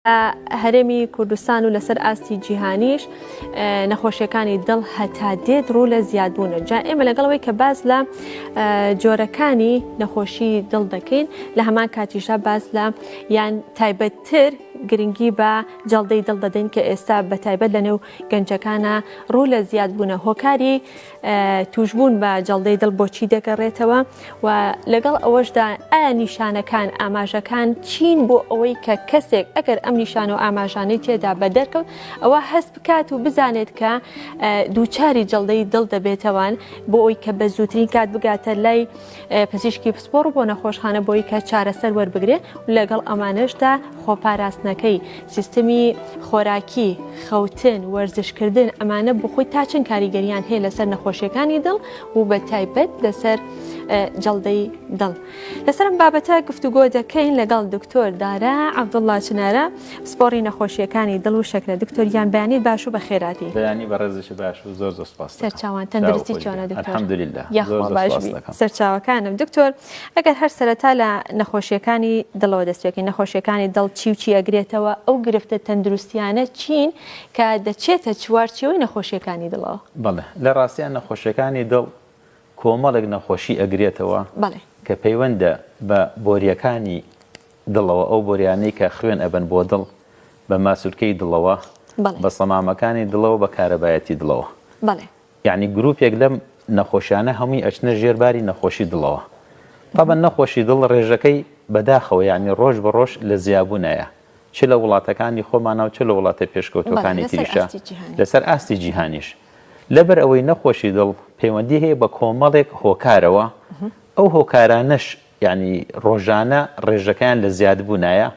هەرێمی کوردستان و لەسەر ئاستی جیهانیش نەخۆشیەکانی دڵ هەتا دێت ڕوو لە زیادبوونە جا ئێمە لەگەڵەوەی کە باس لە جۆرەکانی نەخۆشی دڵ دەکەین لە هەمان کاتیشدا باس لە یان تایبەتتر گرنگی بە جەڵدەی دڵ دەدەین کە ئێستا بە تایبەت لە نێو گەنجەکانە ڕوو لە زیادبوونە هۆکاری تووشبوون بە جەڵدەی دڵ بۆچی دەگەڕێتەوە و لەگەڵ ئەوەشدا ئایا نیشانەکان ئاماژەکان چین بۆ ئەوەی کە کەسێک ئەگەر ئەم نیشانە و ئاماژانەی تێدا بە دەرکەوت ئەوە هەست بکات و بزانێت کە دووچاری جەڵدەی دڵ دەبێتەوان بۆ ئەوی کە بە زووترین کات بگاتە لای پزیشکی پسپۆڕ بۆ نەخۆشخانە بۆی کە چارەسەر وەربگرێ و لەگەڵ ئەمانەشدا خۆپاراستنەکەی، سیستمی خۆراکی، خەوتن، وەرزشکردن ئەمانە بۆخۆی تا چەند کاریگەریان هەیە لەسەر نەخۆشیەکانی دڵ و بە تایبەت لەسەر جەڵدەی دڵ. لەسەر ئەم بابەتە گفتوگۆ دەکەین لەگەڵ دکتۆر دارا عەبدوڵڵا چنارە پسپۆڕی نەخۆشیەکانی دڵ و شەکرە. دکتۆر گیان بەیانیت باش و بەخێرهاتی. بەیانی بەڕێزیشت باش و زۆر زۆر سوپاست دەکەم. سەرچاوان تەندروستی چۆنە دکتۆر؟ الحمدللە زۆر یاخوا زۆر باش سوپاست بی. دەکەم. سەرچاوەکانم دکتۆر ئەگەر هەر سەرەتا لە نەخۆشیەکانی دڵەوە دەست پێکەین نەخۆشیەکانی دڵ چی و چی ئەگرێتەوە ئەو گرفتە تەندروستیانە چین کە دەچێتە چوارچێوەی نەخۆشیەکانی دڵەوە؟ بەڵێ لە ڕاستیا نەخۆشیەکانی دڵ کۆمەڵێک نەخۆشی ئەگرێتەوە بەڵێ. کە پەیوەندە بە بۆریەکانی دڵەوە، ئەو بۆریانەی کە خوێن ئەبەن بۆ دڵ، بە ماسولکەی دڵەوە، بەڵێ. بە سەمامەکانی دڵەوە، بە کارەبایەتی دڵەوە. بەڵێ. یەعنی گروپێک لەم نەخۆشیانە هەمووی ئەچنە ژێر باری نەخۆشی دڵەوە. تەبەن نەخۆشی دڵ ڕێژەکەی بەداخەوە یەعنی ڕۆژ بە ڕۆژ لە زیابوونایە چ لە وڵاتەکانی خۆمانا و چ لە وڵاتە بەڵێ پێشکەوتووەکانی لەسەر تریشا ئاستی جیهانی. لەسەر ئاستی جیهانیش. لەبەر ئەوەی نەخۆشی دڵ پەیوەندی هەیە بە کۆمەڵێک هۆکارەوە، ئەو هۆکارانەش یانی ڕۆژانە ڕێژەکەیان لە زیادبوونایە،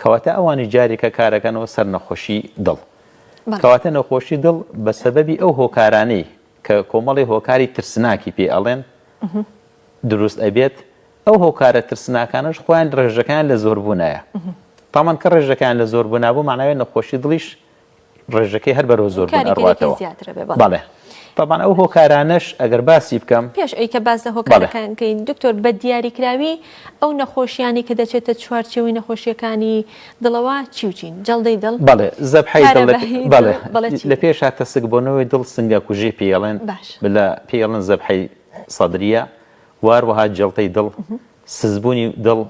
کەواتە ئەوانیش جارێکە کارەکەنەوە سەر نەخۆشی دڵ. کەواتە نەخۆشی دڵ بە سەبەبی ئەو هۆکارانەی کە کۆمەڵی هۆکاری ترسناکی پێ ئەڵێن دروست ئەبێت، ئەو هۆکارە ترسناکانەش خۆیان ڕێژەکەیان لە زۆربوونایە. تامان کە ڕێژەکەیان لە زۆربوونا بوو معناوێ نەخۆشی دڵیش ڕێژەکەی هەر بەرەو زۆر بوون ئەڕواتەوە. بەڵێ تەبعەن ئەو هۆکارانەش ئەگەر باسی بکەم. پێش ئەوی کە باس لە هۆکارەکان بکەین دکتۆر بە دیاریکراوی ئەو نەخۆشیانەی کە دەچێتە چوارچێوەی نەخۆشیەکانی دڵەوە چی و چین؟ جەڵدەی دڵ؟ بەڵێ زەبحەی دڵ بەڵێ لە پێشا تەسکبوونەوەی دڵ سنگەکوژی پێی ئەڵێن لە پێی ئەڵێن زەبحەی سەدریە واروەها جەڵتەی دڵ سزبوونی دڵ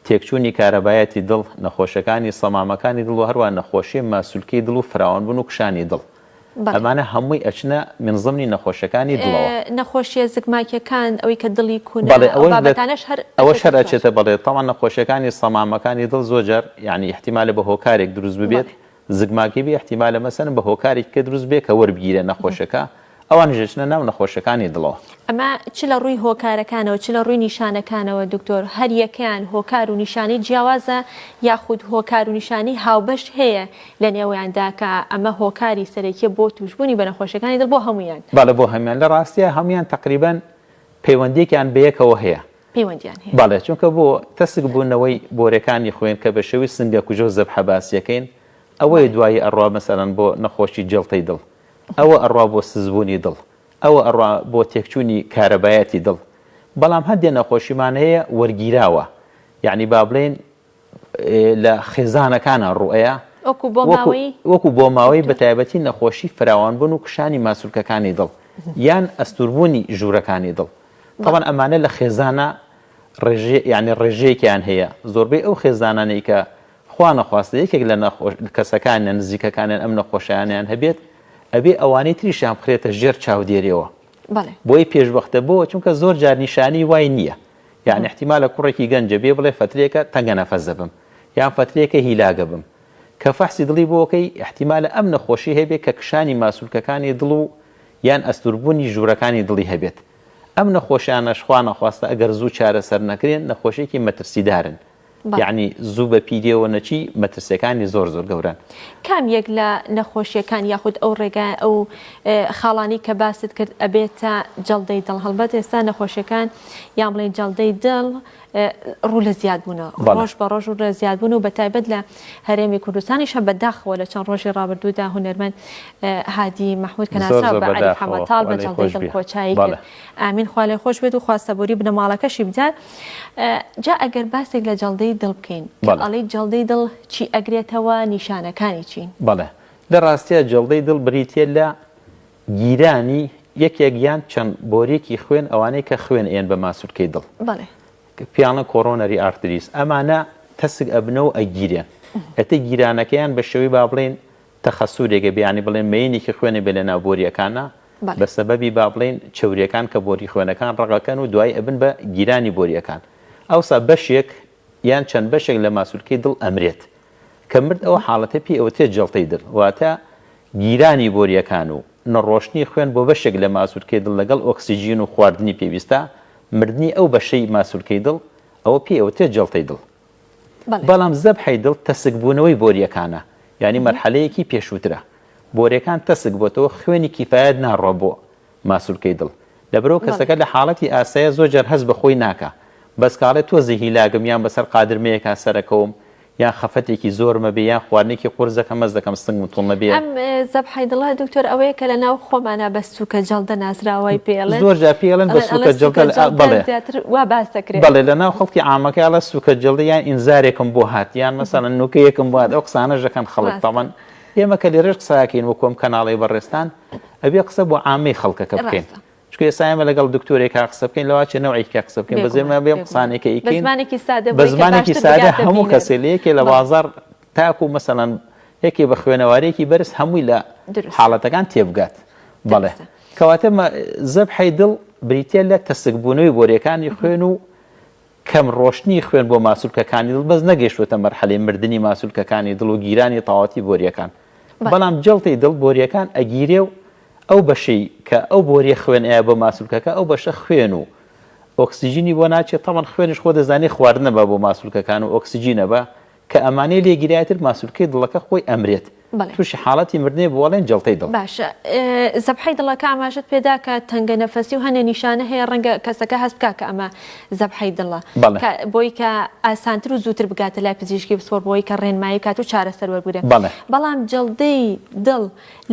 تێکچوونی کارەبایەتی دڵ، نەخۆشەکانی سەمامەکانی دڵ و هەروەها نەخۆشیی ماسولکەی دڵ و فراوانبوون و کشانی دڵ. ئەمانە هەمووی ئەچنە من ضمنی نەخۆشیەکانی دڵەوە. نەخۆشیە زگماکیەکان ئەوەی کە دڵی کونە بەڵێ ئەو ئەوەش لە بابەتانەش هەر ئەوەش ئەچێتە هەر چوار. ئەچێتە بەڵێ تەبعەن نەخۆشیەکانی سەمامەکانی دڵ زۆر جار یانی ئیحتیمالە بە هۆکارێک دروست ببێت بەڵێ. زگماکی بێ ئیحتیمالە مەسەلەن بە هۆکارێکی کە دروست بێ کە وەربگیرێ نەخۆشەکە ئەوانیش دەچنە ناو نەخۆشەکانی دڵەوە. ئەمە چ لە ڕووی هۆکارەکانەوە چ لە ڕووی نیشانەکانەوە دکتۆر هەر یەکەیان هۆکار و نیشانەی جیاوازە یاخود هۆکار و نیشانەی هاوبەش هەیە لە نێویاندا کە ئەمە هۆکاری سەرەکیە بۆ توشبوونی بە نەخۆشیەکانی دڵ بۆ هەموویان؟ بەڵێ بۆ هەموویان لە ڕاستیا هەموویان تەقریبەن پەیوەندیەکیان بەیەکەوە هەیە. پەیوەندیان هەیە. بەڵێ چونکە بۆ تەسک بوونەوەی بۆرێکانی خوێن کە بە شێوەی سنگەکوژە و زەبحە باسیەکەین ئەوەیە دوایی ئەڕوا مەسەلەن بۆ نەخۆشی جەڵتەی دڵ ئەوە ئەڕوا بۆ سزبوونی دڵ ئەوە ئەڕوا بۆ تێکچوونی کارەبایەتی دڵ بەڵام هەندێ نەخۆشیمان هەیە وەرگیراوە یەعنی با بڵێین لە خێزانەکانا ڕوئەیا وەکو بۆ ماوەی وەکو بۆ ماوەی بە تایبەتی نەخۆشی فراوانبوون و کشانی ماسولکەکانی دڵ یان ئەستوربوونی ژوورەکانی دڵ تەبعەن ئەمانە لە خێزانە ڕێژێ یعنی ڕێژەیەکیان هەیە زۆربەی ئەو خێزانانەی کە خوا نەخواستە یەکێک لە نەخۆش کەسەکانیان نزیکەکانیان ئەم نەخۆشیانیان هەبێت ئەبێ ئەوانەی تریشیان بخرێتە ژێر چاودێریەوە بۆی پێشوەختە بۆ چونکە زۆر جار نیشانی وای نییە یان احتیمالە کوڕێکی گەنجە بێ بڵێ فەترێکە تەنگە نەفەس دەبم یان فەترێکە هیلاگە بم کە فەحسی دڵی بۆکەی احتیمالە ئەم نەخۆشی هەبێ کە کشانی ماسولکەکانی دڵ و یان ئەستوربوونی ژوورەکانی دڵی هەبێت ئەم نەخۆشیانەش خوا نەخواستە ئەگەر زوو چارەسەر نەکرێن نەخۆشیەکی مەترسیدارن یەعنی زوو بە پیریەوە نەچی مەترسیەکانی زۆر زۆر گەورەن. کام یەک لە نەخۆشیەکان یاخود ئەو ڕێگا ئەو خاڵانەی کە باست کرد ئەبێتە جەڵدەی دڵ هەڵبەت ئێستا نەخۆشیەکان یان بڵێین جەڵدەی دڵ. ڕوو لە زیادبوونە، ڕۆژ بە ڕۆژ ڕوو لە زیادبوون و بەتایبەت لە هەرێمی کوردستانیشە بەداخەوە لە چەند ڕۆژی ڕابردوودا هونەرمەند هادی مەحمود کە ناسراو بە عەلی حەمەتاڵ بە جەڵدەی دڵ کۆچایی کرد. ئامین خوا لێ خۆش بێت و خوا سەبوری بنەماڵەکەشی بدات. جا ئەگەر باسێک لە جەڵدەی دڵ بکەین کە ئەڵێی جەڵدەی دڵ چی ئەگرێتەوە نیشانەکانی چین؟ بەڵێ لە ڕاستیا جەڵدەی دڵ بریتیە لە گیرانی یەکێک یان چەند بۆریەکی خوێن ئەوانەی کە خوێن ئێن بە ماسولکەی دڵ بەڵێ. پیاڵن coronary arteries ئەمانە تەسک ئەبنەوە ئەگیرێن ئەتە گیرانەکەیان بە شێوەی با بڵێین تەخەسورێک ئەبێ یانی بڵێن مەیینێکی خوێن ئەبێ لە ناو بۆریەکانا بە سەبەبی با بڵێین چەوریەکان کە بۆری خوێنەکان ڕەقەکەن و دوایی ئەبن بە گیرانی بۆریەکان ئەوسا بەشێک یان چەند بەشێک لە ماسولکەی دڵ ئەمرێت کە مرد ئەو حاڵەتە پێی ئەوترێت جەڵتەی دڵ واتە گیرانی بۆریەکان و نەڕۆشتنی خوێن بۆ بەشێک لە ماسولکەی دڵ لەگەڵ ئۆکسجین و خواردنی پێویستە مردنی ئەو بەشەی ماسولکەی دڵ ئەوە پێی ئەوترێت جەڵتەی دڵ بەڵام زەبحەی دڵ تەسکبوونەوەی بۆریەکانە یانی مەرحەلەیەکی پێشووترە بۆریەکان تەسک بۆتەوە خوێنی کیفایەت ناڕوا بۆ ماسولکەی دڵ لەبەرئەوە کەسەکە لە حاڵەتی ئاساییا زۆر جار هەست بە خۆی ناکا بەس کاڵێ تۆزێ هیلاگم یان بەسەر قادرمەیەکا سەرەکەوم یان خەفەتێکی زۆرم ئەبێ یان خواردنێکی قورس دەکەم هەست دەکەم سنگم توڵ نەبێ. ئەم زەبحەی دڵە دکتۆر ئەوەیە کە لەناو خۆمانا بە سوکە جەڵدە ناسراوەی پێ ئەڵێن زۆر جار پێی ئەڵێن بە ئەڵێن سوکە ئەڵێ جەڵدە سوکە جەڵدە بەڵێ زیاتر وا باس دەکرێ. بەڵێ لەناو خەڵکی عامەکە ئەڵێ سوکە جەڵدە یان ئینزارێکم بۆ هات یان مەسەلەن نوکەیەکم بۆ هات ئەو قسانەش دەکەن خەڵک ڕاستە. تەبعەن ئێمە کە لێرەش قسە ئەکەین وەکو ئەم کەناڵەی بەڕێزتان ئەبێ قسە بۆ عامەی خەڵکەکە بکەین ڕاستە. چونکە ئێستا ئێمە لەگەڵ دکتۆرێکا قسە بکەین لەواچێ نەوعێکیا قسە بکەین بەس بێگومان ئێمە بێم بێگومان قسانێکە بە ئیکەین زمانێکی سادە بە بۆی کە زمانێکی باشتر سادە بگاتە هەموو بینەر کەسێ لە یەکێ لە بەڵێ بازاڕ تاکو مەسەلەن یەکێ بە خوێنەوارێکی بەرز هەمووی لە دروستە حاڵەتەکان تێبگات بەڵێ دروستە کەواتە زەبحەی دڵ بریتیە لە تەسکبوونەوەی بۆریەکانی خوێن و کەم ڕۆشتنی خوێن بۆ ماسولکەکانی دڵ بەس نەگەیشتووەتە مەرحەلەی مردنی ماسولکەکانی دڵ و گیرانی تەواوەتی بۆریەکان بەڵام جەڵتەی دڵ بۆریەکان ئەگیرێ و ئەو بەشەی کە ئەو بۆریە خوێن ئەیا بۆ ماسولکەکە ئەو بەشە خوێن و ئۆکسجینی بۆ ناچێت تەبعەن خوێنیش خۆ دەزانی خواردنە بە بۆ ماسولکەکان و ئۆکسجینە بە کە ئەمانەی لێ گیرایە تر ماسولکەی دڵەکە خۆی ئەمرێت تووشی حاڵەتی مردنێ بوو ئەڵێن جەڵتەی دڵ. باشە زەبحەی دڵەکە ئاماژەت پێدا کە تەنگە نەفەسی و هەنێ نیشانە هەیە ڕەنگە کەسەکە هەست بکا کە ئەمە زەبحەی دڵە بەڵێ. کە بۆی کە ئاسانتر و زووتر بگاتە لای پزیشکی پسپۆڕ بۆی کە ڕێنمایی بکات و چارەسەر وەربگرێ بەڵێ. بەڵام جەڵدەی دڵ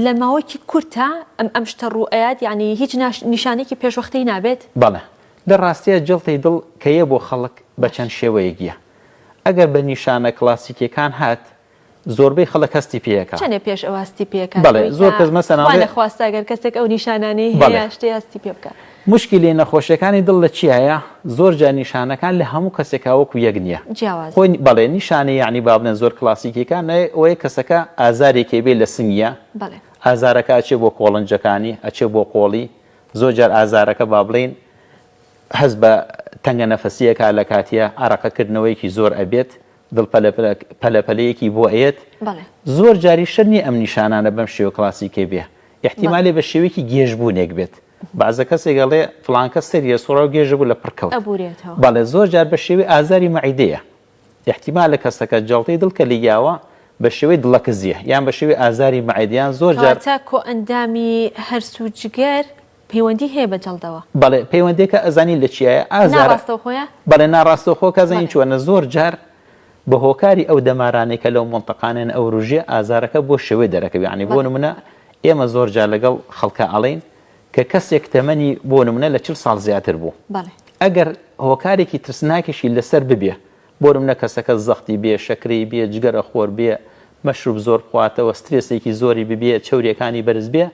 لە ماوەکی کورتا ئەم ئەم شتە ڕوو ئەیات یانی هیچ نیشانەیەکی پێشوەختەی نابێت؟ بەڵێ لە ڕاستیا جەڵتەی دڵ کە یە بۆ خەڵک بە چەند شێوەیەک یە ئەگەر بە نیشانە کلاسیکیەکان هات زۆربەی خەڵک هەستی پێ ئەکا. چەنێ پێش ئەوە هەستی پێ ئەکات بەڵێ بۆی زۆر کە کەس مەسەلەن خوا ئەڵێ نەخواستە ئەگەر کەسێک ئەو نیشانانەی بەڵێ. هەیە شتێ هەستی پێ بکات. موشکیلەی نەخۆشیەکانی دڵ لە چیایە زۆر جار نیشانەکان لە هەموو کەسێکا وەکو یەک نیە جیاوازە. خۆی بەڵێ نیشانەی یەعنی با بڵێن زۆر کلاسیکیەکان ئەوەیە کەسەکە ئازارێکی ئەبێ لە سنگیا بەڵێ. ئازارەکە ئەچێ بۆ کۆڵنجەکانی ئەچێ بۆ قۆڵی زۆر جار ئازارەکە با بڵێین هەست بە تەنگە نەفەسی ئەکا لە کاتیا ئارەقە کردنەوەیەکی زۆر ئەبێت دڵ پەلە پەلەیەکی بۆ ئەیەت بەڵێ. زۆر جاریش شەرت نیە ئەم نیشانانە بەم شێوە کلاسیکەی بێ ئیحتیمالێ بە شێوەیەکی گێژبوونێک بێت بەعزە کەسێک ئەڵێ فڵان کەس سەری ئەسوڕا و گێژە بوو لە پڕ کەوت ئەبورێتەوە. بەڵێ زۆر جار بە شێوەی ئازاری مەعیدەیە ئیحتیمالە کەسەکە جەڵتەی دڵ کە لێی یاوە بە شێوەی دڵەکزیە یان بە شێوەی ئازاری مەعیدە یان زۆر جار. کەواتە کۆئەندامی هەرس و جگەر پەیوەندی هەیە بە جەڵدەوە؟ بەڵێ پەیوەندیەکە ئەزانی لە چیایە ئازارە. ناڕاستەوخۆیە؟ بەڵێ ناڕاستەوخۆ کە ئەزانی بەڵێ. چۆنە زۆر جار بە هۆکاری ئەو دەمارانەی کە لەو مەنتەقانەن ئەوروژێ ئازارەکە بۆ شێوەی دەرەکەوێ یانی بۆ بەڵێ. نمونە ئێمە زۆر جار لەگەڵ خەڵکا ئەڵێین کە کەسێک تەمەنی بۆ نمونە لە 40 ساڵ زیاتر بوو بەڵێ. ئەگەر هۆکارێکی ترسناکیشی لەسەر ببێ بۆ نمونە کەسەکە زەختی بێ، شەکرەی بێ، جگەرە خۆر بێ، مەشروب زۆر بخواتەوە، سترێسێکی زۆری ببێ، چەوریەکانی بەرز بێ،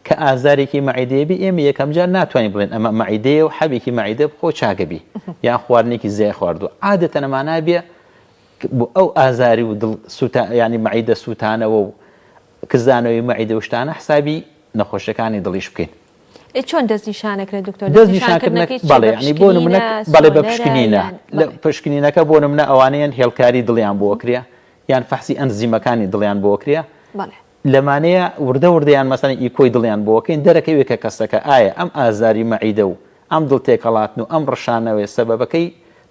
کە ئازارێکی مەعیدەیە بێ ئێمە یەکەم جار ناتوانین بڵێن ئەمە مەعیدەیە و حەبێکی مەعیدە بخۆ چاکەبی یان خواردنێکی زیای خواردووە عادەتەن ئەمانە بێ بۆ ئەو ئازاری و دڵ سوتا یانی مەعیدە سوتانەوە و کزانەوەی مەعیدە و شتانە حسابی نەخۆشیەکانی دڵیش بکەین. ئەی چۆن دەستنیشانەکرێت دکتۆر؟ دەست نیشانکردنەکەی چیە؟ بەڵێ بە یانی بۆ نمونە پشکنینە بەڵێ بە سۆنەرە پشکنینە یان لە بەڵێ پشکنینەکە بۆ نمونە ئەوانەیەن هێڵکاری دڵیان بۆ ئەکرێ یان فەحسی ئەنزیمەکانی دڵیان بۆ ئەکرێ بەڵێ لەمانەیە وردە وردە یان مەسەلەن ئیکۆی دڵیان بۆ ئەکەین دەرەکەوێ کە کەسەکە ئایا ئەم ئازاری مەعیدە و ئەم دڵ تێکەڵاتن و ئەم ڕشانەوەیە سەبەبەکەی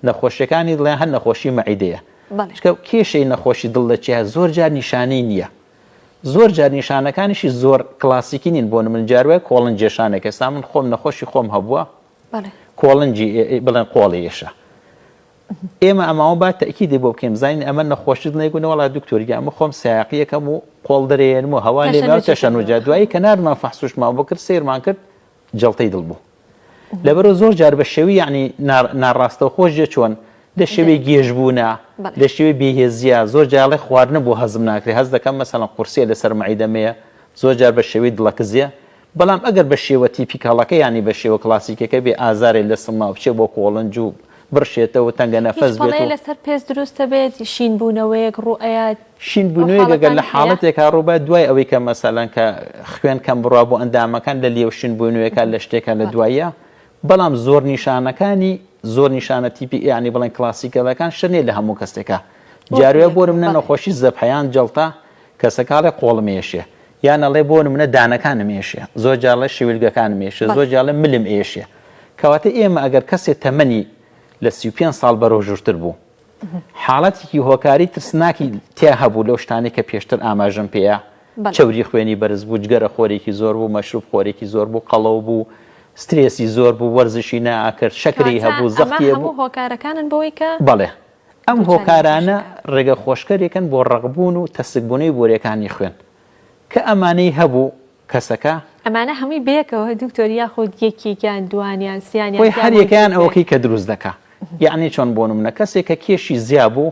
نەخۆشیەکانی دڵ یان هەر نەخۆشی مەعیدەیە بەڵێ چونکە کێشەی نەخۆشی دڵ لە چیایە زۆر جار نیشانەی نییە زۆر جار نیشانەکانیشی زۆر کلاسیکی نین بۆ من جار وایە کۆڵنج جێشانێک ئێستا من خۆم نەخۆشی خۆم هەبووە بەڵێ کۆڵنجی بڵێن قۆڵی ئێشە. ئێمە ئەماوە با تەئکیدی بۆ بکەین بزانین ئەمە نەخۆشی دڵ نەیگوت نەوەڵا دکتۆر گیان من خۆم سایەقیەکەم و قۆڵ دەرێنم و هەوا لێ ماو تەشەنوجە دوایی کە ناردمان فەحسوشمان بۆ کرد سەیرمان کرد جەڵتەی دڵ بوو لەبەرەوە زۆر جار بە شێوی یعنی ناڕاستەوخۆش جێ چۆن لە شێوەی گێژبوونە لە شێوەی بێهێزیە زۆر جاڵێ خواردنە بۆ هەزم ناکرێ هەز دەکەم مەسەڵەن قورسیە لەسەر مەعیدەمەیە زۆر جار بە شێوەی دڵەکزیە بەڵام ئەگەر بە شێوە typical ەکە یانی بە شێوە کلاسیکەکە بێ ئازارێ لە سڵما بچێ بۆ قۆڵنج و بڕشێتەوە و تەنگە هیچ نەفەس بێت پەڵەیە و. لەسەر پێست دروست دەبێت، شین بوونەوەیەک ڕوو ئەیات، شین ئەو بوونەوەیەک ئەگەر لە حاڵەتانە هەیە؟ حاڵەتێکا ڕوو بات دوای ئەوەی کە مەسەلەن کە خوێن کەم بڕوا بۆ ئەندامەکان لە لێو شین بوونەوەیەکا لە شتێکا لە بەڵێ. دواییا بەڵام زۆر نیشانەکانی زۆر نیشانە تیپی یانی بڵێن classical ەکان شت نیە لە هەموو کەسێکا وەکو جاروایە بۆ یەکە نمونە بەڵێ. نەخۆشی زەبحە یان جەڵتە کەسەکە ئەڵێ قۆڵم ئێشێ یان ئەڵێ بۆ نمونە دانەکانم ئێشێ، زۆر جار ئەڵێ شەویلگەکانم ئێشێ، زۆر جار ئەڵێ ملم ئێشێ. کەواتە ئێمە ئەگەر کەسێ تەمەنی لە 35 ساڵ بەرەو ژوورتر بوو، حاڵەتێکی هۆکاری ترسناکی تیا هەبوو لەو شتانەی کە پێشتر ئاماژەم پێیا، چەوری خوێنی بەرز بوو، جگەرە خۆرێکی زۆر بوو، مەشروب خۆرێکی زۆر بوو، قەڵەو بوو، سترێسی زۆر بوو، وەرزشی نائەکرد، شەکری هەبوو، زەختی هەبوو. کەواتە ئەمە هەموو هۆکارەکانن بۆی کە. بەڵێ. ئەم هۆکارانە ڕێگە خۆشکەرێکن بۆ ڕەقبوون و تەسکبوونەوەی بۆریەکانی خوێن. کە ئەمانەی هەبوو کەسەکە. ئەمانە هەمووی بەیەکەوە دکتۆر یاخود یەکێکیان دوانیان سیانیان خۆی هەر یەکەیان ئەوەکەی کە دروست دەکا. یەعنی چۆن بۆ نمونە کەسێک کە کێشی زیا بوو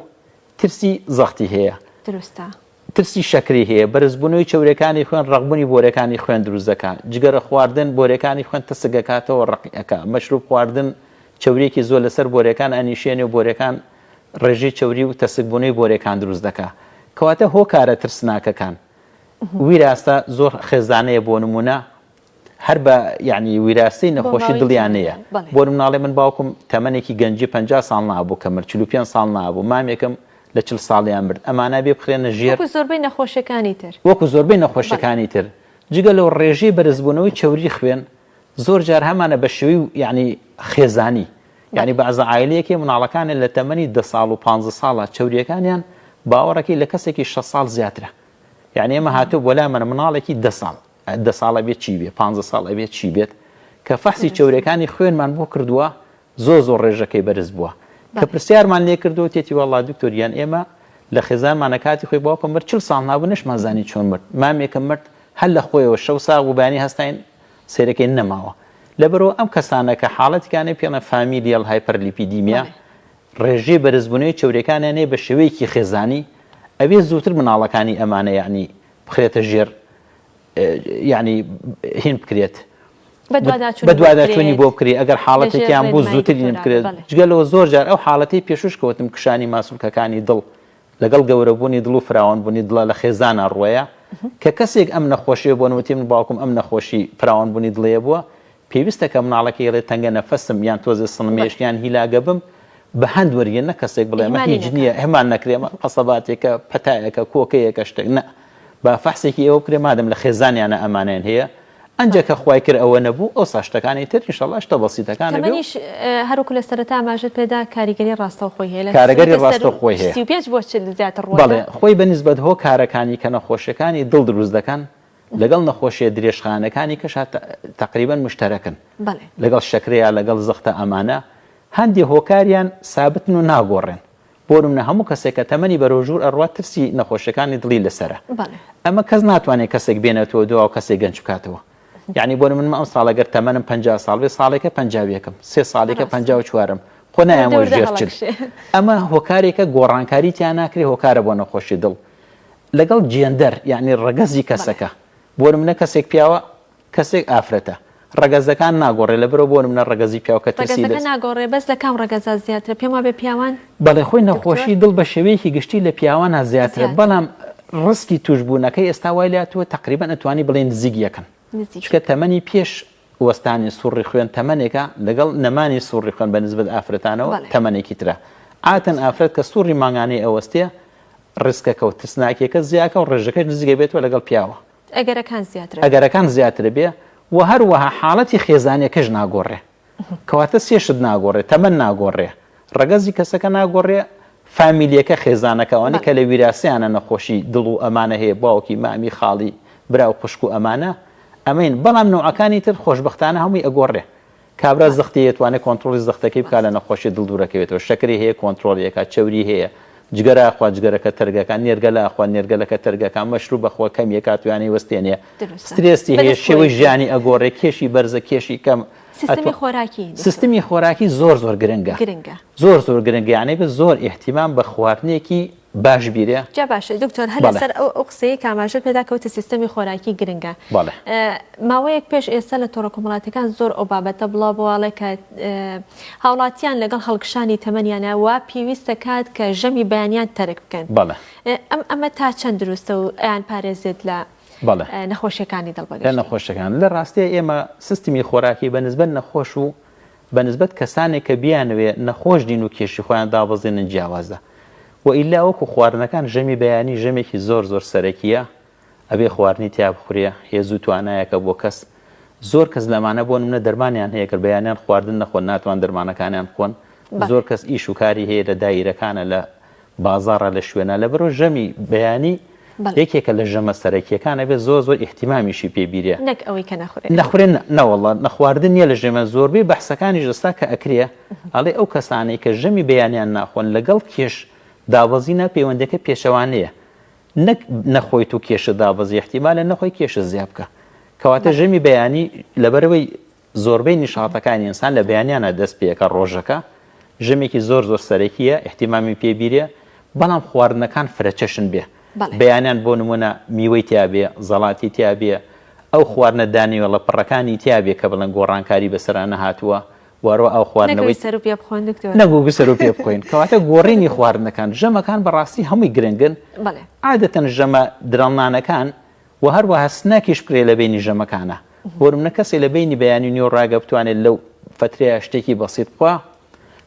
ترسی زەختی هەیە. دروستە. ترسی شەکرەی هەیە، بەرزبوونەوەی چەوریەکانی خوێن ڕەقبوونی بۆریەکانی خوێن دروست دەکا، جگەرە خواردن بۆریەکانی خوێن تەسک ئەکاتەوە ڕەقی ئەکا، مەشروب خواردن چەوریەکی زۆر لەسەر بۆریەکان ئەنیشێنێ و بۆریەکان ڕێژەی چەوری و تەسکبوونەوەی بۆریەکان دروست دەکا. کەواتە هۆکارە ترسناکەکان ویراستە زۆر خێزانەیە بۆ نموونە هەر بە یانی ویراستەی نەخۆشی دڵیان نییە بۆ مناڵێ من باوکم تەمەنێکی گەنجی 50 ساڵ نابوو کە مرد 45 ساڵ نابوو مامێکم لە 40 ساڵیان مرد ئەمانە بێ بخرێنە ژێر وەکو زۆربەی نەخۆشیەکانی تر وەکو زۆربەی نەخۆشیەکانی تر جگە لەو ڕێژەی بەرزبوونەوەی چەوری خوێن زۆر جار هەمانە بە شێوەی یعنی خێزانی یعنی بەعزە عایلەیەکی مناڵەکانیان لە تەمەنی دە ساڵ و پ ساڵە چەوریەکانیان باوەڕەکەی لە کەسێکی 6 ساڵ زیاترە یعنی ئێمە هاتوو بۆ لامەنە مناڵێکی دە ساڵ دە ساڵ ئەبێت چی بێت پانزە ساڵ ئەبێت چی بێت کە فەحسی چەورەکانی خوێنمان بۆ کردووە زۆر زۆر ڕێژەکەی بەرز بووە کە پرسیارمان لێ کردو تێتی وەڵا دکتۆر گیان ئێمە لە خێزانمانە کاتی خۆی باوکم مرد چل ساڵ نابوو نەشمان زانی چۆن مرد مامێکم مرد هەر لە خۆیەوە شەو ساغ بوو بەیانی هەستاین سەیرەکەی نەماوە لەبەرەوە ئەم کەسانە کە حاڵەتیکانەی پێڵێن familial hyperlipidemia ڕێژەی بەرزبوونەوەی چەورەکانیان هەیە بە شێوەیەکی خێزانی ئەبێ زووتر مناڵەکانی ئەمانە یعنی بخرێتە ژێر یعنی هین بکرێت بەدواداچوونی بۆ بکرێت ئەگەر حاڵەتێکیان بوو زووتر بکرێت جگە لەوە زۆر جار ئەو حاڵەتی پێشوش کەوتم کشانی ماسولکەکانی دڵ لەگەڵ گەورەبوونی دڵ و فراوانبوونی دڵە لە خێزانە ڕۆیە کە کەسێک ئەم نەخۆشیە بۆ نوتی من باوکم ئەم نەخۆشی فراوانبوونی دڵەیە بووە پێویستە کە مناڵەکەی ڵێ تەنگە نەفەسم یان تۆزێ سنمێش یان هیلاگە بم بە هەند وەرگێ نە کەسێک بڵێ ئەمە هیچ نییە ئەمان نەکرێ ئەمە قەسەباتێکە پەتایەکە کۆکەیەکە شتێک نە با فەحسێکی ئێوە بکرێ مادەم لە خێزانیانە ئەمانەیان هەیە ئەنجا کە خوای کرد ئەوە نەبوو ئەوسا شتەکانی تر ئینشەڵا شتە بەسیتەکان ئەبێ و. تەمەنیش هەروەکو لە سەرەتا ئاماژەت پێدا کاریگەری ڕاستەوخۆی هەیە لە کارەگەری ڕاستەوخۆی هەیە. 35 بۆ 40 زیاتر ڕووەکە. بەڵێ خۆی بە نیسبەت هۆکارەکانی کە نەخۆشیەکانی دڵ دروست دەکەن لەگەڵ نەخۆشیە درێژخایەنەکانی کەشا تەقریبەن مشتەرەکن لەگەڵ شەکرەیا لەگەڵ زەختە ئەمانە هەندێ هۆکاریان سابتن و ناگۆڕێن بۆ نمونە هەموو کەسێک کە تەمەنی بەرەو ژوور ئەڕوات ترسی نەخۆشیەکانی دڵی لەسەرە ئەمە کەس ناتوانێت کەسێک بێنێتەوە دوا و کەسێک گەنج بکاتەوە یعنی بۆ من ئەم ساڵە گەر تەمەنم 50 ساڵ بێ ساڵێکە 51م سێ ساڵێکە 54م خۆ نایەمەوە ژێر چل ئەمە هۆکارێکە گۆڕانکاری تیا ناکرێ هۆکارە بۆ نەخۆشی دڵ لەگەڵ جێندەر یانی ڕەگەزی کەسەکە بۆ نمونە کەسێک پیاوە کەسێک ئافرەتە ڕەگەزەکان ناگۆڕێ لەبەرەوە بۆ نمونە ڕەگەزی پیاو کە ترسی ڕەگەزەکە ناگۆڕێ بەس لە کام ڕەگەزا زیاترە پێم وابێ پیاوان بەڵێ خۆی نەخۆشی دڵ بە شێوەیەکی گشتی لە پیاوانە زیاترە بەڵام ڕسکی توشبوونەکەی ئێستا وای لاتووە تقریبا ئەتوانی بڵێ نزیک یەکن چونکە تەمەنی پێش وەستانی سوڕی خوێن تەمەنێکە لەگەڵ نەمانی سوڕی خوێن بە نسبەت ئافرەتانەوە تەمەنێکی ترە عاتەن ئافرەت کە سوڕی مانگانەی ئەوەستێ ڕیسکەکە و ترسناکیەکە زیاکە و ڕێژەکەش نزیکە بێتەوە لەگەڵ پیاوە. ئەگەرەکان زیاترە. ئەگەرەکان زیاترە بێ و هەروەها حاڵەتی خێزانیەکەش ناگۆڕێ. کەواتە سێ شت ناگۆڕێ، تەمەن ناگۆڕێ، ڕەگەزی کەسەکە ناگۆڕێ، فامیلیەکە خێزانەکە ئەوانەی کە لە ویراسەیانە نەخۆشی دڵ و ئەمانە هەیە باوکی مامی خاڵی برا و خوشک و ئەمانە ئەمەین بەڵام نەوعەکانی تر خۆشبەختانە هەمووی ئەگۆڕێ. کابرا زەختی هەیە توانێت کۆنترۆڵی زەختەکەی بکات لە نەخۆشی دڵ دوورەکەوێتەوە، شەکری هەیە کۆنترۆڵی ئەکات، چەوری هەیە جگەرە ئەخوا جگەرەکە تەرک ئەکا، نێرگەلە ئەخوا نێرگەلەکە تەرک ئەکا، مەشروب ئەخوا کەمی ئەکات و یان ئەیوەستێنێ، سترێسی هەیە شێوەی ژیانی ئەگۆڕێ، کێشی بەرزە کێشی کەم. سیستمی خۆراکی دکتۆر. سیستمی خۆراکی زۆر زۆر گرنگە. گرنگە. زۆر زۆر گرنگە یانی بە زۆر ئیهتیمام بە خواردنێکی باش بیرێ. جا باشە دکتۆر هەر لەسەر ئەو ئەو قسەیەی کە ئاماژەت پێدا کە وتت سیستەمی خۆراکی گرنگە. بەڵێ. ماوەیەک پێش ئێستا لە تۆڕە کۆمەڵاتیەکان زۆر ئەو بابەتە بڵاو بۆوە ئەڵێ کە هاوڵاتیان لەگەڵ هەڵکشانی تەمەنیانە وا پێویستە کات کە ژەمی بەیانیان تەرک بکەن. بەڵێ. ئەم ئەمە تا چەند دروستە و ئەیان پارێزێت لە بەڵێ. نەخۆشیەکانی دڵ لە بەگشتی؟ نەخۆشەکان. لە ڕاستیا ئێمە سیستمی خۆراکی بە نسبەت نەخۆش و بە نسبەت کەسانێک کە بیانەوێ نەخۆش نین و کێشی خۆیان دابەزێنن جیاوازە. وە ئیلا وەکو خواردنەکان ژەمی بەیانی ژەمێکی زۆر زۆر سەرەکیە ئەبێ خواردنی تیا بخورێ هێزو توانایەکە بۆ کەس زۆر کەس لەمانە بۆ نمونە دەرمانیان هەیە گەر بەیانیان خواردن نەخۆن ناتوان دەرمانەکانیان بخۆن زۆر کەس ئیش و کاری هەیە لە دایرەکانە لە بازاڕە لە شوێنە لەبەرئەوە ژەمی بەیانی یەکێکە لە ژەمە سەرەکیەکان ئەبێ زۆر زۆر ئیهتیمامیشی پێ بیرێ. نەک ئەوەی کە نەخورێ. نەخورێ نەوەڵا نەخواردن نیە لە ژەمە زۆربەی بەحسەکانیش ئێستا کە ئەکرێ ئەڵێ ئەو کەسانەی کە ژەمی بەیانیان ناخۆن لەگەڵ کێش دابەزینا پەیوەندەکە پێچەوانەیە نەک نەخۆیت و کێشت دابەزی ئیحتیمالە نەخۆی کێشت زیا بکا کەواتە ژەمی بەیانی لەبەرئەوەی زۆربەی نیشاتەکانی ئینسان لە بەیانیانا دەست پێ ئەکا ڕۆژەکە، ژەمێکی زۆر زۆر سەرەکییە ئیهتیمامی پێ بیرێ، بەڵام خواردنەکان فرەچەشن بێ، بەیانیان بۆ نموونە میوەی تیا بێ، زەڵاتی تیا بێ، ئەو خواردنە دانەوێڵە پڕەکانی تیا بێ کە بڵێن گۆڕانکاری بەسەرا نەهاتووە، وەروە ئاو خواردنەوەی نەک سەر و پێ بخۆن دکتۆر. نەک وەکو سەر و پێ بخۆین، کەواتە گۆڕینی خواردنەکان، ژەمەکان بەڕاستی هەمووی گرنگن، عادەتەن ژەمە درەنگنانەکان وە هەروەها سناکیش بکرێت لە بەینی ژەمەکانا بۆ نمونە کەسێ لە بەینی بەیانی و نیوەڕۆ ئەگەر بتوانێت لەو فەترەیا شتێکی بەسیت بخوا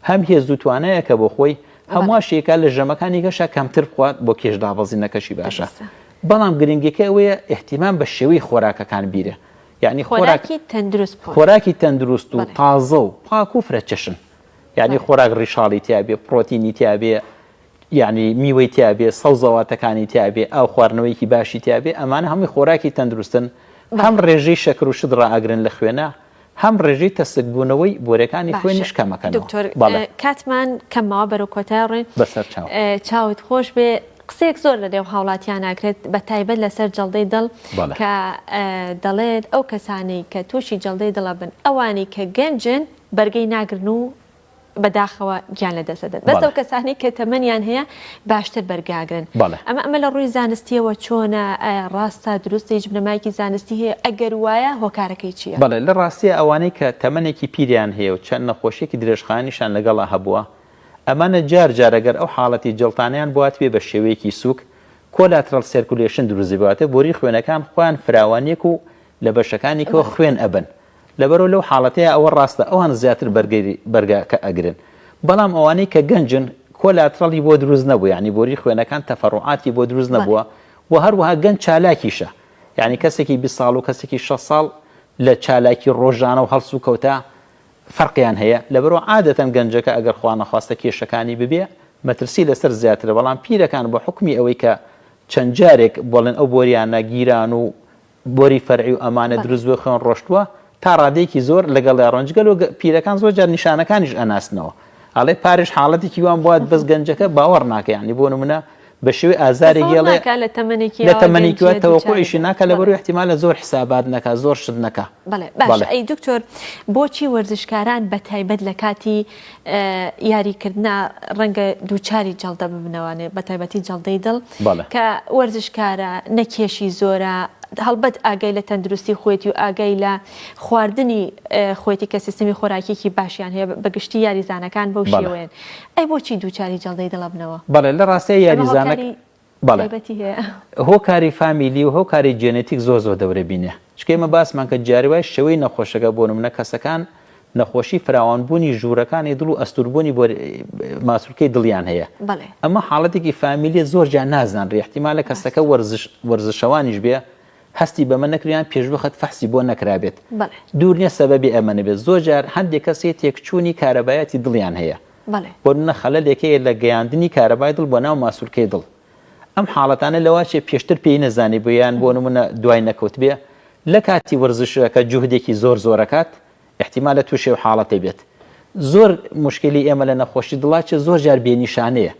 هەم هێز و توانایەکە بۆ خۆی هەم واشی ئەکا لە ژەمەکانی کەشا کەمتر بخوات بۆ کێش دابەزینەکەشی باشە بەڵام گرنگەکە ئەوەیە ئیهتیمام بە شێوەی خۆراکەکان بیرێ یعنی خۆراکی تەندروست بخۆن خۆراکی تەندروست و تازە و پاک و فرەچەشن یعنی خۆراک ڕیشاڵی تیابێ پرۆتینی تیابێ یەعنی میوەی تیا بێ، سەوزەواتەکانی تیا بێ، ئاو خواردنەوەیەکی باشی تیا بێ، ئەمانە هەمووی خۆراکی تەندروستن، هەم ڕێژەی شەکر و شت ڕائەگرن لە خوێنا، هەم ڕێژەی تەسکبوونەوەی بۆرەکانی باشە خوێنیش کەمەکەنەوە. دکتۆر بەڵێ. کاتمان کەم ماوە بەرەو کۆتای ڕۆین. بەسەر چاو. چاوت خۆش بێ قسەیەک زۆر لە نێو هاوڵاتیان ئەکرێت بە تایبەت لەسەر جەڵدەی دڵ بەڵێ. کە دەڵێت ئەو کەسانەی کە تووشی جەڵدەی دڵ ئەبن ئەوانەی کە گەنجن بەرگەی ناگرن و بەداخەوە گیان لەدەست دەدەن بەس ئەو کەسانەی کە تەمەنیان هەیە باشتر بەرگاگرن ئەمە ئەمە لە ڕووی زانستیەوە چۆنە ئایا ڕاستە دروستە هیچ بنەمایەکی زانستی هەیە ئەگەر وایە هۆکارەکەی چییە؟ بەڵێ لە ڕاستیا ئەوانەی کە تەمەنێکی پیریان هەیە و چەند نەخۆشیەکی درێژخایەنیشان لەگەڵا هەبووە ئەمانە جار جار ئەگەر ئەو حاڵەتی جەڵتانەیان بۆ هاتبێ بە شێوەیەکی سووک collateral circulation دروست دەبێ واتە بۆری خوێنەکان خۆیان فراوانیەک و لە بەشەکانی کەوە خوێن ئەبەن لەبەرئەوە لەو حاڵەتەیا ئەوە ڕاستە ئەوان زیاتر بەرگەی بەرگاکە ئەگرن بەڵام ئەوانەی کە گەنجن collateral ی بۆ دروست نەبوو یانی بۆری خوێنەکان تەفەڕوعاتی بۆ دروست نەبووە و هەروەها گەنج چالاکیشە یانی کەسێکی 20 ساڵ و کەسێکی 60 ساڵ لە چالاکی ڕۆژانە و هەڵس و کەوتە فەرقیان هەیە لەبەرئەوە عادەتەن گەنجەکە ئەگەر خوانەخواستە کێشەکانی ببێ مەترسی لەسەر زیاترە بەڵام پیرەکان بە حوکمی ئەوەی کە چەند جارێک بڵێن ئەو بۆریانە گیران و بۆری فەرعی و ئەمانە دروست بووە خوێن ڕۆشتووە تا ڕادەیەکی زۆر لەگەڵیا ڕۆن جگە لەوە پیرەکان زۆر جار نیشانەکانیش ئەناسنەوە ئەڵێ پاریش حاڵەتێکی وام بوات بەس گەنجەکە باوەڕ ناکە یانی بۆ نمونە بە شێوەی ئازارێک تەسەور یەڵێ ناکا لە تەمەنێکی لە ئاوا تەمەنێکی وا گەنجیە دووچارە تەوەقوعیشی بێ ناکا بەڵێ لەبەرئەوەی ئیحتیمالە زۆر حسابات نەکا زۆر شت نەکا بەڵێ باشە بەڵێ. ئەی دکتۆر بۆچی وەرزشکاران بە تایبەت لە کاتی یاریکردنا ڕەنگە دووچاری جەڵدە ببنەوانێ بە تایبەتی جەڵدەی دڵ بەڵێ. کە وەرزشکارە نە کێشی زۆرە هەڵبەت ئاگای لە تەندروستی خۆیەتی و ئاگای لە خواردنی خۆیەتی کە سیستمی خۆراکیەکی باشیان هەیە بە گشتی یاریزانەکان بەو بەڵێ. شێوەیەن ئەی بۆچی دووچاری جەڵدەی دڵ ئەبنەوە؟ بەڵێ لە ڕاستیا ئەمە یاریزانەک هۆکاری بەڵێ. تایبەتی هەیە؟ هۆکاری فامیلی و هۆکاری جێنێتیک زۆر زۆر دەورە بینێ چونکە ئێمە باسمان کرد جاری وایە شێوەی نەخۆشەکە بۆ نمونە کەسەکان نەخۆشی فراوانبوونی ژوورەکانی دڵ و ئەستووربوونی بۆ ماسولکەی دڵیان هەیە بەڵێ. ئەمە حاڵەتێکی فامیلیە زۆر جار نازانرێ ئیحتیمالە کەسەکە ڕاستە. وەرزش وەرزشەوانیش بێ هەستی بەمە نەکرێ یان پێشوەخت فەحسی بۆ نەکرابێت بەڵێ. دوور نیە سەبەبی ئەمە نەبێت زۆر جار هەندێک کەس هەیە تێکچوونی کارەبایەتی دڵیان هەیە بەڵێ. بۆ نمونە خەلەلێک هەیە لە گەیاندنی کارەبای دڵ بۆ ناو ماسولکەی دڵ ئەم حاڵەتانە لەواچێ پێشتر پێی نەزانیبوو یان بۆ نمونە دوای نەکەوتبێ لە کاتی وەرزشەکە جوهدێکی زۆر زۆرەکات. ئیحتیمالە تووشی ئەو حاڵەتەی بێت. زۆر موشکیلەی ئێمە لە نەخۆشی دڵا چیە زۆر جار بێ نیشانەیە.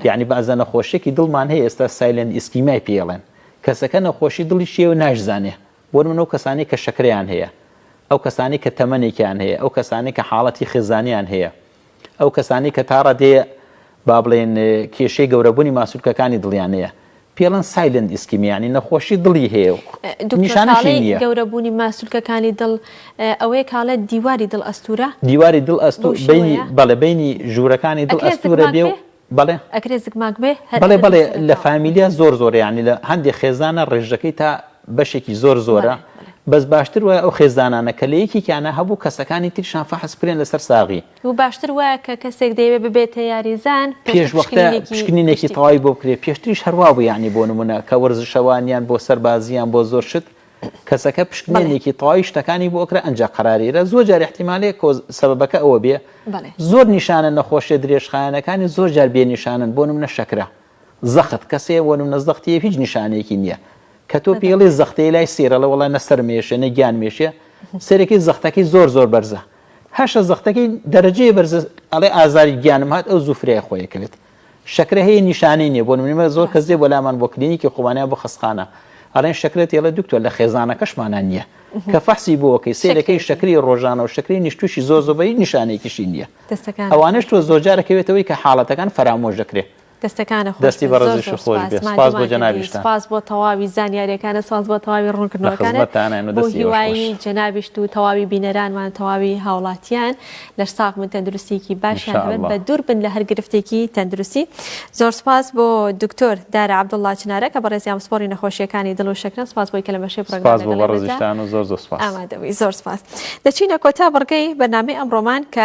یانی بەعزە نەخۆشیەکی دڵمان هەیە ئێستا silent ischemia ی پێ ئەڵێن. کەسەکە نەخۆشی دڵیشی هەیە و ناشزانێ. بۆ نمونە ئەو کەسانەی کە شەکرەیان هەیە، ئەو کەسانەی کە تەمەنێکیان هەیە، ئەو کەسانەی کە حاڵەتی خێزانیان هەیە، ئەو کەسانەی کە تا ڕادەیە با بڵێین کێشەی گەورەبوونی ماسولکەکانی دڵیان هەیە پێڵەن silent ischemia یانی نەخۆشی دڵی هەیە و نیشانەشی نییە. گەورەبوونی ماسولکەکانی دڵ ئەوەیە کاڵێ دیواری دڵ ئەستورە؟ دیواری دڵ ئەستو بینی بەڵێ بینی ژوورەکانی دڵ ئەستورە بێ و بەڵێ ئەکرێ زگماک بێ؟ بەڵێ بەڵێ لە فامیلیا زۆر زۆر یانی لە هەندێک خێزانە ڕێژەکەی تا بەشێکی زۆر زۆرە بەس باشتر وایە ئەو خێزانانە کە لە یەکێکیانە هەبوو کەسەکانی تریشان فەحس بکرێن لەسەر ساغی. و باشتر وایە کە کەسێک دەیەوێت ببێتە یاریزان پێش وەختە پشکنینێکی تەواوی بۆ بکرێت پێشتریش هەروا بوو یانی بۆ نمونە کە وەرزشەوانیان بۆ سەربازیان بۆ زۆر شت کەسەکە پشکنینێکی تەواوی شتەکانی بۆ ئەکرا ئەنجا قەرارێرە زۆر جار احتیمالەیە کۆ سەبەبەکە ئەوە بێ زۆر نیشانە نەخۆشیە درێژخایەنەکانی زۆر جار بێ نیشانن بۆ نمونە شەکرە زەخت کەسێ بۆ نمونە زەختی هیچ نیشانەیەکی نییە کە تۆ پێڵی زەختەیە لای سێرەڵە وڵا نە سەرمێشێ نە گیان مێشێ سەرەکەی زەختەکەی زۆر زۆر بەرزە هەشە زەختەکەی دەرەجەیە بەرزە ئەڵێ ئازاری گیانم هات ئەو زوو فرای خۆی ئەکەوێت شەکرە هەیە نیشانەی نییە بۆ نمونە زۆر کەس دێ بۆ لامان بۆ کلینیکی خۆمان یان بۆ خەستخانە ئەڵێن شەکرەت ئەڵێ دکتۆر لە خێزانەکەشمانا نییە کە فەحسی بۆ ئەکەی سەیرەکەی شەکری ڕۆژانە و شەکری نیشتوشی زۆر زۆر بە هیچ نیشانەیەکیشی نییە ئەوانەش تۆ زۆرجارەکەوێتەوەی کە حاڵەتەکان فەرامۆش دەکرێ دەستەکانت خۆش دەستی بێت زۆر بەڕێزیشت زۆر خۆش سوپاس بێ سوپاس بۆ ماندوومان کردی جەنابیشتان. سوپاس بۆ تەواوی زانیاریەکانت سوپاس بۆ تەواوی لە ڕوونکردنەوەکانت خزمەتتانین و بۆ دەستی ئێوەش خۆش. هیوای جەنابیشت و تەواوی بینەرانمان تەواوی هاوڵاتیان لەش ساغ بن تەندروستیەکی باشیان ان شاء هەبێت اللە. بە دوور بن لە هەر گرفتێکی تەندروستی زۆر سوپاس بۆ دکتۆر دارا عەبدوڵڵا چنارە کە بەڕێزیان پسپۆڕی نەخۆشیەکانی دڵ و شەکرەن سوپاس بۆی کە لە مەشەی پرۆگرام سوپاس بۆ لەگەڵ ئێمەدا بەڕێزیشتان و زۆر زۆر سوپاس. ئامادە بووی زۆر سوپاس دەچینە کۆتا بڕگەی بەرنامەی ئەمڕۆمان کە.